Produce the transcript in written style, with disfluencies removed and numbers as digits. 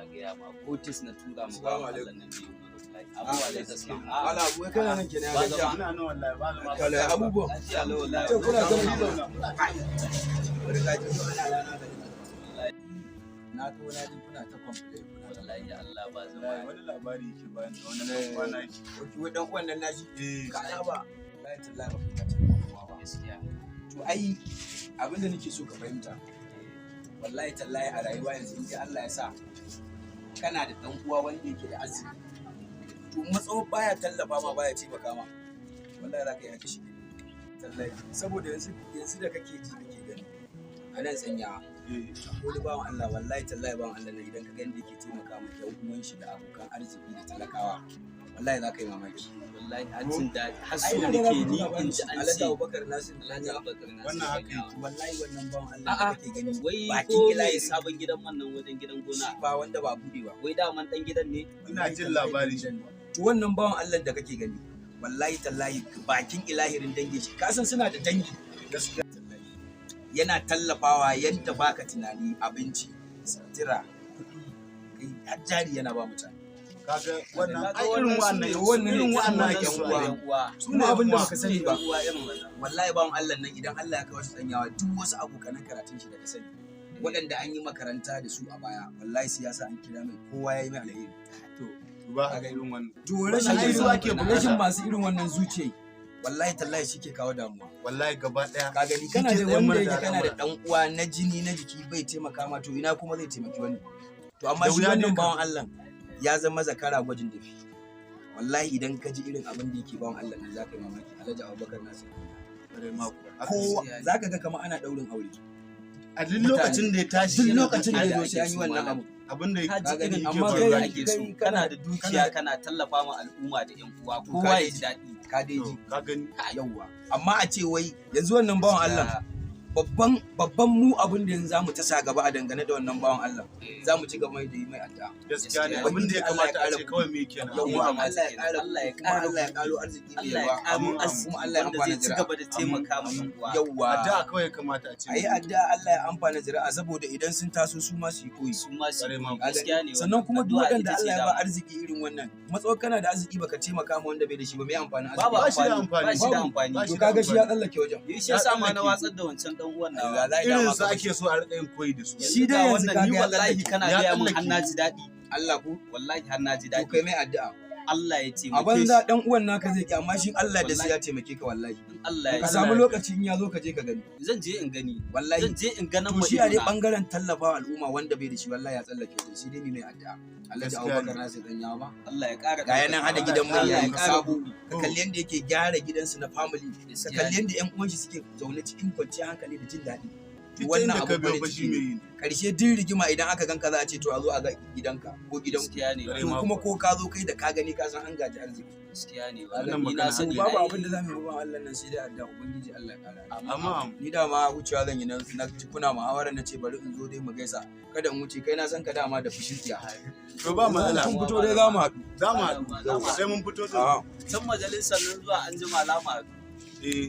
Na gaya ma, ko text na tura mu Assalamu ba Allah alaikum. nan bai yi reply. Abubuwa da gaskiya. Wala abu kana nan kenan, ya Ba gajiya? zama. Ina nan wallahi, ba zama. Wala abubuwan. Lafiya lau wallahi. To kuna ta Wallahi. Bari ka ji ana rana da na to na ji kuna ta complain, kuna ta Wallahi Allah, ba zama. Wallahi wani labari yake bani da wani dan uwa na shi. Oki, wai dan uwan nan nashi. Eh. Ka ba. Wallahi tallahi ba ka ta uwa ba. Gaskiya. To ai abin da nake so ka fahimta, wallahi tallahi a rayuwa yanzu, in dai Allah ya sa kana da dan uwa wanda yake da arziki, to matsawar baya tallafa ma, baya taimaka ma, wallahi za ka yi haka shi tallahi. Saboda yanzu da kake ji kake gani a nan Tsanyawa, wani bawan Allah, wallahi tallahi bawan Allah na, idan ka ga yadda yake taimaka ma yan uwan shi da abokan arziki da talakawa, wallahi za ka yi mamaki. Wallahi har jin daɗi, har Ai so na ga nake ni in ji an Alhaji ce Abubakar Nasir. Alhaji Abubakar Nasir. Wannan haka Tsanyawa. yake. Wallahi wannan bawan Allah da A'a. kake gani, Wai bakin ko ilahi mai sabon gidan man nan, wajen gidan gona? Ba wanda ba bude ba. Wai daman dan gidan ne? Ina jin labari shi. To wannan bawan Allah da kake gani, wallahi tallahi bakin ilahirin dangin shi, ka san suna da dangi. Gaskiya. Yana tallafawa yadda baka tunani: abinci, sutura, kuɗi, kai har jari yana ba mutane. Kaga wannan Kaga ai irin wannan wannan wannan irin ne wannan wannan ake yan so uwa. a Yan uwa. Su Kuma ne abin da uwa. baka sani ba, Yan uwa irin wannan. Wallahi bawan Allah nan, idan Allah ya kawo shi Tsanyawa, duk wasu abokanan karatun shi da ka sani waɗanda an yi makaranta da su a baya, wallahi siyasa an kira mai, kowa ya yi mai alheri. To ba haka irin wannan. To rashin Wannan ai su ake bukata. rashin masu irin wannan zuciyai, wallahi tallahi shi ke kawo damuwa. Wallahi gaba daya. Ka gani, Shi kana ke da tsaye wanda mana yake da kana da al'amura. dan uwa na jini na jiki bai taimaka ma, to ina kuma zai taimaki wani? To amma Da shi wuya wannan dai ka- bawan Allah ya zama zakara gwajin dafi. Wallahi idan ka ji irin abin da yake bawan Allah nan, zaka yi mamaki. Alhaji Abubakar Nasir. Bare ma kuwa. Kowa zaka ga kamar ana daurin aure. A duk lokacin da ya tashi Duk lokacin da ya zo sai an yi wannan abu. Abin da Ka ji Ka gani, irin amma abin kai- da ake so. kai Kana da dukiya, kana tallafa ma al'umma da yan uwa, To kowa ka ya ji daɗi. Ka dai ji. Ka gani. Yawwa, amma a ce wai yanzu wannan bawan Allah, babban babban mu abin da yanzu zamu tasa gaba a dangane da wannan bawan Allah, zamu ci gaba da yi mai addu'a. Gaskiya ne. Gaskiya. Abin da ya Allah ya kamata a ƙara ce kawai me kenan. Yawwa, Ya kamata Allah ya kenan. ƙara Allah ya kuma ƙara Allah ya ƙaro arziki mai Allah ya yawa. ƙaro Amin. arziki Kuma Allah ya wanda amfana zai ci zuri'a. gaba da taimaka ma yan uwa. Yawwa. Addu'a kawai ya kamata a ce. A yi addu'a Allah ya amfana zuri'a, saboda idan sun taso su ma su yi koyi. Su ma su Ƙwarai ma. gaskiya ne wannan. Sannan kuma duk Addu'a waɗanda ita ce Allah ya ba dama. arziki irin wannan, matsawar kana da arziki baka taimaka ma wanda bai da shi ba, me amfanin arziki? Babu Ba shi da amfani, amfani. ba shi da Babu. amfani. Ba To shi da kaga shi ya amfani. tsallake wajen. Ni shi yasa ma na watsar da wancan dan uwan nawa. Ya za a yi Irin dama su ka ake so a rika yin koyi da su. Shi dai ga yanzu wannan kaga ni ya wallahi tsallake. kana Ya gaya min har tsallake. na ji daɗi. Allah ku. Wallahi har na ji To daɗi. kai mai addu'a. Allah ya A taimake banza shi. dan uwan naka zai ki, amma shi Allah da sai Wallahi. ya taimake ka, wallahi. In Allah ya Ka yarda. samu lokaci, in ya zo ka je ka gani. Zan je in gani. Wallahi. Zan je in ganin To ma shi a dai idona. bangaren tallafawa al'umma wanda bai da shi, wallahi ya tsallake wajen, shi dai mai addu'a. Alhaji Gaskiya Abubakar ne. Nasir Tsanyawa ba. Allah ya ƙara Ga yanan hada gidan mai Allah ya yayi ƙara sabo. buɗi. Ka kalli yadda yake gyara gidansu na family. Ka Gaskiya kalli ne. yadda ƴan uwan shi suke zaune cikin kwanciyar hankali da jin daɗi. Duk Wannan inda ka abu biyo farin fa shi ciki mai ne. yi ne. Karshe duk rigima idan aka ganka za a ce to a zo a ga gidanka ko gidanku. Gaskiya ne. Ƙwarai To ma kuma ko ka zo kai da ka gani ka san an gaji arziki. Gaskiya ne. Wannan Wannan ni na magana sani. Babu Ai. abin da za mu yi wa Allah nan sai dai addu'a, Ubangiji Allah ya kara. Amma Ni dama wucewa zan yi, na ji kuna muhawara, na ce bari in zo dai mu gaisa, kada in wuce. Kai na san ka dama da fushin tsiya. To ba matsala. Kun fito dai za mu haɗu. Za mu haɗu. Za mu haɗu. Sai mun fito din. Ah. Can majalisar nan zuwa an jima lama. Eh.